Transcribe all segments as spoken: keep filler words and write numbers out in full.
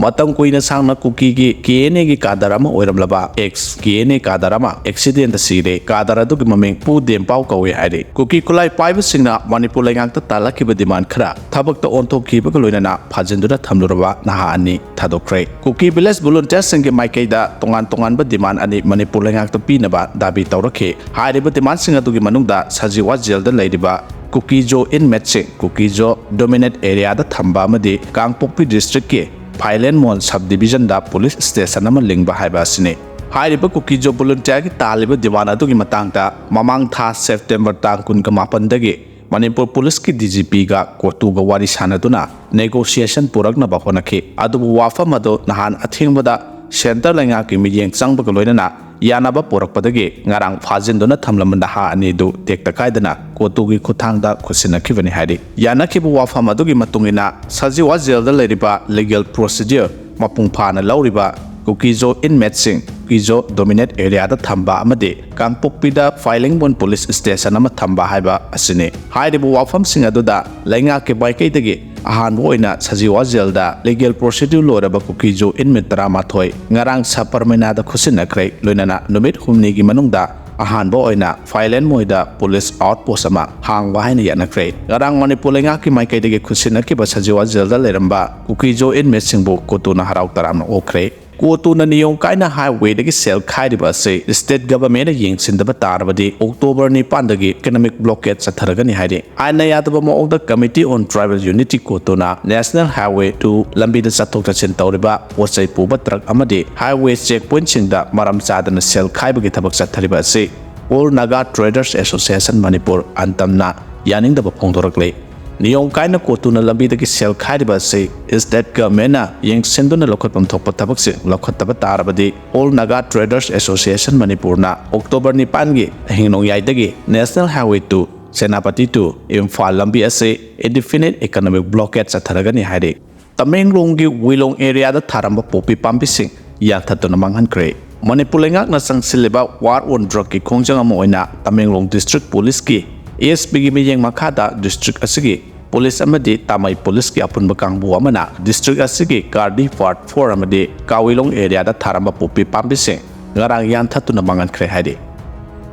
ꯃꯇꯝ ꯀꯨꯏꯅ ꯁꯥꯡꯅ ꯀꯨꯀꯤꯒꯤ ꯀꯦ ꯑꯦꯟ ꯑꯦꯒꯤ ꯀꯥꯗꯔ ꯑꯃ ꯑꯣꯏꯔꯝꯂꯕ ꯑꯦꯛꯁ ꯀꯦ ꯑꯦꯟ ꯑꯦ ꯀꯥꯗꯔ ꯑꯃ ꯑꯦꯛꯁꯤꯗꯦꯟꯗ ꯁꯤꯔꯦ꯫ ꯀꯥꯗꯔ ꯑꯗꯨꯒꯤ ꯃꯃꯤꯡ ꯄꯨ ꯗꯦꯝꯄꯥꯎ ꯀꯧꯏ ꯍꯥꯏꯔꯤ꯫ ꯀꯨꯀꯤ ꯈꯨꯠꯂꯥꯏ ꯄꯥꯏꯕꯁꯤꯡꯅ ꯃꯅꯤꯄꯨꯔ ꯂꯩꯉꯥꯛꯇ ꯇꯥꯜꯂꯛꯈꯤꯕ ꯗꯤꯃꯥꯟ ꯈꯔ ꯊꯕꯛꯇ ꯑꯣꯟꯊꯣꯛꯈꯤꯕꯒ ꯂꯣꯏꯅꯅ ꯐꯥꯖꯤꯟꯗꯨꯅ ꯊꯝꯂꯨꯔꯕ ꯅꯍꯥ ꯑꯅꯤ ꯊꯥꯗꯣꯛꯈ꯭ꯔꯦ꯫ ꯀꯨꯀꯤ ꯚꯤꯂꯦꯖ ꯚꯣꯂꯨꯟꯇꯤꯌꯔꯁꯤꯡꯒꯤ ꯃꯥꯏꯀꯩꯗ ꯇꯣꯉꯥꯟ ꯇꯣꯉꯥꯟꯕ ꯗꯤꯃꯥꯟ ꯑꯅꯤ ꯃꯅꯤꯄꯨꯔ ꯂꯩꯉꯥꯛꯇ ꯄꯤꯅꯕ ꯗꯥꯕꯤ ꯇꯧꯔꯛꯈꯤ꯫ ꯍꯥꯏꯔꯤꯕ ꯗꯤꯃꯥꯟꯁꯤꯡ ꯑꯗꯨꯒꯤ ꯃꯅꯨꯡꯗ ꯁꯖꯤꯋꯥ ꯖꯦꯜꯗ ꯂꯩꯔꯤꯕ ꯀꯨꯀꯤꯖꯣ ꯏꯟꯃꯦꯠꯁꯤꯡ ꯀꯨꯀꯤꯖꯣ ꯗꯣꯃꯤꯅꯦꯠ ꯑꯦꯔꯤꯌꯥꯗ ꯊꯝꯕ ꯑꯃꯗꯤ ꯀꯥꯡꯄꯣꯛꯄꯤ ꯗꯤꯁꯇ꯭ꯔꯤꯛꯀꯤ ꯐꯥꯏꯂꯦꯟꯃꯣꯟ ꯁꯕ ꯗꯤꯕꯤꯖꯟꯗ ꯄꯨꯂꯤꯁ ꯁ꯭ꯇꯦꯁꯟ ꯑꯃ ꯂꯤꯡꯕ ꯍꯥꯏꯕ ꯑꯁꯤꯅꯤ꯫ ꯍꯥꯏꯔꯤꯕ ꯀꯨꯀꯤꯖꯣ ꯚꯣꯂꯨꯟꯇꯤꯌꯔꯒꯤ ꯇꯥꯜꯂꯤꯕ ꯗꯤꯃꯥꯟ ꯑꯗꯨꯒꯤ ꯃꯇꯥꯡꯗ ꯃꯃꯥꯡ ꯊꯥ ꯁꯦꯞꯇꯦꯝꯕꯔ ꯇꯥꯡ ꯀꯨꯟꯒ ꯃꯥꯄꯟꯗꯒꯤ ꯃꯅꯤꯄꯨꯔ ꯄꯨꯂꯤꯁꯀꯤ ꯗꯤ ꯖꯤ ꯄꯤꯒ ꯀꯣꯇꯨꯒ ꯋꯥꯔꯤ ꯁꯥꯟꯅꯗꯨꯅ ꯅꯦꯒꯣꯁꯤꯌꯦꯁꯟ ꯄꯨꯔꯛꯅꯕ ꯍꯣꯠꯅꯈꯤ꯫ ꯑꯗꯨꯕꯨ ꯋꯥꯐꯝ ꯑꯗꯨ ꯅꯍꯥꯟ ꯑꯊꯦꯡꯕꯗ ꯁꯦꯟꯇꯔ ꯂꯩꯉꯥꯛꯀꯤ ꯃꯤꯠꯌꯦꯡ ꯆꯪꯕꯒ ꯂꯣꯏꯅꯅ ꯌꯥꯅꯕ ꯄꯨꯔꯛꯄꯗꯒꯤ ꯉꯔꯥꯡ ꯐꯥꯖꯤꯟꯗꯨꯅ ꯊꯝꯂꯝꯕ ꯅꯍꯥ ꯑꯅꯤꯗꯨ ꯇꯦꯛꯇ ꯀꯥꯏꯗꯅ ꯀꯣꯇꯨꯒꯤ ꯈꯨꯠꯊꯥꯡꯗ ꯈꯨꯠꯁꯤꯟꯅꯈꯤꯕꯅꯤ ꯍꯥꯏꯔꯤ꯫ ꯌꯥꯅꯈꯤꯕ ꯋꯥꯐꯝ ꯑꯗꯨꯒꯤ ꯃꯇꯨꯡ ꯏꯟꯅ ꯁꯖꯤꯋꯥ ꯖꯦꯜꯗ ꯂꯩꯔꯤꯕ ꯂꯤꯒꯦꯜ ꯄ꯭ꯔꯣꯁꯤꯗ꯭ꯌꯔ ꯃꯄꯨꯡ ꯐꯥꯅ ꯂꯧꯔꯤꯕ ꯀꯨꯀꯤꯖꯣ ꯏꯟꯃꯦꯠꯁꯤꯡ ꯀꯨꯀꯤꯖꯣ ꯗꯣꯃꯤꯅꯦꯠ ꯑꯦꯔꯤꯌꯥꯗ ꯊꯝꯕ ꯑꯃꯗꯤ ꯀꯥꯡꯄꯣꯛꯄꯤꯗ ꯐꯥꯏꯂꯤꯡꯕꯣꯟ ꯄꯨꯂꯤꯁ ꯁ꯭ꯇꯦꯁꯟ ꯑꯃ ꯊꯝꯕ ꯍꯥꯏꯕ ꯑꯁꯤꯅꯤ꯫ ꯍꯥꯏꯔꯤꯕ ꯋꯥꯐꯝꯁꯤꯡ ꯑꯗꯨꯗ ꯂꯩꯉꯥꯛꯀꯤ ꯃꯥꯏꯀꯩꯗꯒꯤ ꯑꯍꯥꯟꯕ ꯑꯣꯏꯅ ꯁꯖꯤꯋꯥ ꯖꯦꯜꯗ ꯂꯤꯒꯦꯜ ꯄ꯭ꯔꯣꯁꯤꯗ꯭ꯌꯨꯔ ꯂꯣꯏꯔꯕ ꯀꯨꯀꯤꯖꯣ ꯏꯟꯃꯦꯠ ꯇꯔꯥꯃꯥꯊꯣꯏ ꯉꯔꯥꯡ ꯁꯕ ꯄꯔꯃꯤꯅꯥꯗ ꯈꯨꯠꯁꯤꯟꯅꯈ꯭ꯔꯦ꯫ ꯂꯣꯏꯅꯅ ꯅꯨꯃꯤꯠ ꯍꯨꯝꯅꯤꯒꯤ ꯃꯅꯨꯡꯗ ꯑꯍꯥꯟꯕ ꯑꯣꯏꯅ ꯐꯥꯏꯂꯦꯟꯃꯣꯏꯗ ꯄꯨꯂꯤꯁ ꯑꯥꯎꯠꯄꯣꯁ ꯑꯃ ꯍꯥꯡꯕ ꯍꯥꯏꯅ ꯌꯥꯅꯈ꯭ꯔꯦ꯫ ꯉꯔꯥꯡ ꯃꯅꯤꯄꯨꯔ ꯂꯩꯉꯥꯛꯀꯤ ꯃꯥꯏꯀꯩꯗꯒꯤ ꯈꯨꯠꯁꯤꯟꯅꯈꯤꯕ ꯁꯖꯤꯋꯥ ꯖꯦꯜꯗ ꯂꯩꯔꯝꯕ ꯀꯨꯀꯤꯖꯣ ꯏꯟꯃꯦꯠꯁꯤꯡꯕꯨ ꯀꯣꯇꯨꯅ ꯍꯔꯥꯎ ꯇꯔꯥꯝꯅ ꯑꯣꯛꯈ꯭ꯔꯦ꯫ ꯀꯣꯇꯨꯅ ꯅꯤꯌꯣꯝ ꯀꯥꯏꯅ ꯍꯥꯏꯋꯦꯗꯒꯤ ꯁꯦꯜ ꯈꯥꯏꯔꯤꯕ ꯑꯁꯤ ꯁ꯭ꯇꯦꯠ ꯒꯚꯔꯟꯃꯦꯟꯅ ꯌꯦꯡꯁꯤꯟꯗꯕ ꯇꯥꯔꯕꯗꯤ ꯑꯣꯛꯇꯣꯕꯔ ꯅꯤꯄꯥꯟꯗꯒꯤ ꯏꯀꯅꯣꯃꯤꯛ ꯕ꯭ꯂꯣꯀꯦꯠ ꯆꯠꯊꯔꯒꯅꯤ ꯍꯥꯏꯔꯤ꯫ ꯑꯥꯏꯟꯅ ꯌꯥꯗꯕ ꯃꯑꯣꯡꯗ ꯀꯃꯤꯇꯤ ꯑꯣꯟ ꯇ꯭ꯔꯥꯏꯕꯦꯜ ꯌꯨꯅꯤꯇꯤ ꯀꯣꯇꯨꯅ ꯅꯦꯁꯅꯦꯜ ꯍꯥꯏꯋꯦ ꯇꯨ ꯂꯝꯕꯤꯗ ꯆꯠꯊꯣꯛ ꯆꯠꯁꯤꯟ ꯇꯧꯔꯤꯕ ꯄꯣꯠ ꯆꯩ ꯄꯨꯕ ꯇ꯭ꯔꯛ ꯑꯃꯗꯤ ꯍꯥꯏꯋꯦ ꯆꯦꯛ ꯄꯣꯏꯟꯠꯁꯤꯡꯗ ꯃꯔꯝ ꯆꯥꯗꯅ ꯁꯦꯜ ꯈꯥꯏꯕꯒꯤ ꯊꯕꯛ ꯆꯠꯊꯔꯤꯕ ꯑꯁꯤ all Naga traders association Manipur, ꯑꯟꯇꯝꯅ ꯌꯥꯅꯤꯡꯗꯕ ꯐꯣꯡꯗꯣꯔꯛꯂꯤ꯫ ꯅꯤꯌꯣꯝ ꯀꯥꯏꯅ ꯀꯣꯇꯨꯅ ꯂꯝꯕꯤꯗꯒꯤ ꯁꯦꯜ ꯈꯥꯏꯔꯤꯕ ꯑꯁꯤ ꯁ꯭ꯇꯦꯠ ꯒꯚꯔꯟꯃꯦꯟꯠꯅ ꯌꯦꯡꯁꯤꯟꯗꯨꯅ ꯂꯧꯈꯠꯐꯝ ꯊꯣꯛꯄ ꯊꯕꯛꯁꯤꯡ ꯂꯧꯈꯠꯇꯕ ꯇꯥꯔꯕꯗꯤ ꯑꯣꯜ ꯅꯥꯒꯥ ꯇ꯭ꯔꯦꯗꯔꯁ ꯑꯦꯁꯣꯁꯤꯌꯦꯁꯟ ꯃꯅꯤꯄꯨꯔꯅ ꯑꯣꯛꯇꯣꯕꯔ ꯅꯤꯄꯥꯟꯒꯤ ꯑꯍꯤꯡ ꯅꯣꯡꯌꯥꯏꯗꯒꯤ national highway two Senapati to Imphal ꯂꯝꯕꯤ ꯑꯁꯤ ꯏꯟꯗꯤꯐꯤꯅꯤꯠ ꯏꯀꯅꯣꯃꯤꯛ ꯕ꯭ꯂꯣꯀꯦꯠ ꯆꯠꯊꯔꯒꯅꯤ ꯍꯥꯏꯔꯤ꯫ ꯇꯃꯦꯡꯂꯣꯡꯒꯤ ꯋꯤꯂꯣꯡ ꯑꯦꯔꯤꯌꯥꯗ ꯊꯥꯔꯝꯕ ꯄꯣꯄꯤ ꯄꯥꯝꯕꯤꯁꯤꯡ ꯌꯥꯟꯊꯠꯇꯨꯅ ꯃꯥꯡꯍꯟꯈ꯭ꯔꯦ꯫ ꯃꯅꯤꯄꯨꯔ ꯂꯩꯉꯥꯛꯅ ꯆꯪꯁꯤꯜꯂꯤꯕ ꯋꯥꯔ ꯑꯣꯟ ꯗ꯭ꯔꯒꯀꯤ ꯈꯣꯡꯖꯪ ꯑꯃ ꯑꯣꯏꯅ ꯇꯃꯦꯡꯂꯣꯡ ꯗꯤꯁꯇ꯭ꯔꯤꯛ ꯄꯨꯂꯤꯁꯀꯤ ꯑꯦ ꯑꯦꯁ ꯄꯤꯒꯤ ꯃꯤꯠꯌꯦꯡ ꯃꯈꯥꯗ ꯗꯤꯁꯇ꯭ꯔꯤꯛ ꯑꯁꯤꯒꯤ ꯄꯨꯂꯤꯁ ꯑꯃꯗꯤ ꯇꯥꯃꯩ ꯄꯨꯂꯤꯁꯀꯤ ꯑꯄꯨꯟꯕ ꯀꯥꯡꯕꯨ ꯑꯃꯅ ꯗꯤꯁꯇ꯭ꯔꯤꯛ ꯑꯁꯤꯒꯤ ꯀꯥꯔꯗꯤ ꯄꯥꯔꯠ ꯐꯣꯔ ꯑꯃꯗꯤ ꯀꯥꯋꯤꯂꯣꯡ ꯑꯦꯔꯤꯌꯥꯗ ꯊꯥꯔꯝꯕ ꯄꯣꯄꯤ ꯄꯥꯝꯕꯤꯁꯤꯡ ꯉꯔꯥꯡ ꯌꯥꯟꯊꯠꯇꯨꯅ ꯃꯥꯡꯍꯟꯈ꯭ꯔꯦ ꯍꯥꯏꯔꯤ꯫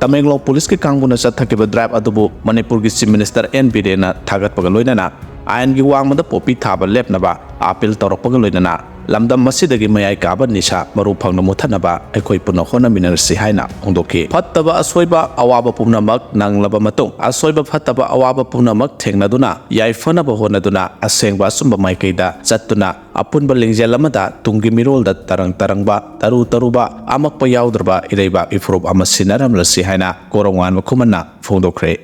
ꯇꯃꯦꯡꯂꯣꯡ ꯄꯨꯂꯤꯁꯀꯤ ꯀꯥꯡꯕꯨꯅ ꯆꯠꯊꯈꯤꯕ ꯗ꯭ꯔꯥꯏꯚ ꯑꯗꯨꯕꯨ ꯃꯅꯤꯄꯨꯔꯒꯤ ꯆꯤꯐ ꯃꯤꯅꯤꯁꯇꯔ ꯑꯦꯟ ꯕꯤꯔꯦꯟꯅ ꯊꯥꯒꯠꯄꯒ ꯂꯣꯏꯅꯅ ꯑꯥꯏꯟꯒꯤ ꯋꯥꯡꯃꯗ ꯄꯣꯄꯤ ꯊꯥꯕ ꯂꯦꯞꯅꯕ ꯑꯥꯄꯤꯜ ꯇꯧꯔꯛꯄꯒ ꯂꯣꯏꯅꯅ ꯂꯝꯗꯝ ꯑꯁꯤꯗꯒꯤ ꯃꯌꯥꯏ ꯀꯥꯕ ꯅꯤꯁꯥ ꯃꯔꯨ ꯐꯪꯅ ꯃꯨꯠꯊꯠꯅꯕ ꯑꯩꯈꯣꯏ ꯄꯨꯟꯅ ꯍꯣꯠꯅꯃꯤꯟꯅꯔꯁꯤ ꯍꯥꯏꯅ ꯐꯣꯡꯗꯣꯛꯈꯤ꯫ ꯐꯠꯇꯕ ꯑꯁꯣꯏꯕ ꯑꯋꯥꯕ ꯄꯨꯝꯅꯃꯛ ꯅꯪꯂꯕ ꯃꯇꯨꯡ ꯑꯁꯣꯏꯕ ꯐꯠꯇꯕ ꯑꯋꯥꯕ ꯄꯨꯝꯅꯃꯛ ꯊꯦꯡꯅꯗꯨꯅ ꯌꯥꯏꯐꯅꯕ ꯍꯣꯠꯅꯗꯨꯅ ꯑꯁꯦꯡꯕ ꯑꯆꯨꯝꯕ ꯃꯥꯏꯀꯩꯗ ꯆꯠꯇꯨꯅ ꯑꯄꯨꯟꯕ ꯂꯤꯡꯖꯦꯜ ꯑꯃꯗ ꯇꯨꯡꯒꯤ ꯃꯤꯔꯣꯜꯗ ꯇꯔꯪ ꯇꯔꯪꯕ, ꯇꯔꯨ ꯇꯔꯨꯕ, ꯑꯃꯛꯄ ꯌꯥꯎꯗ꯭ꯔꯕ ꯏꯔꯩꯕꯥꯛ ꯏꯐꯨꯔꯨꯞ ꯑꯃ ꯁꯤꯟꯅꯔꯝꯂꯁꯤ ꯍꯥꯏꯅ ꯀꯣꯔꯧꯉꯥꯟꯕ ꯈꯨꯃꯟꯅ ꯐꯣꯡꯗꯣꯛꯈ꯭ꯔꯦ꯫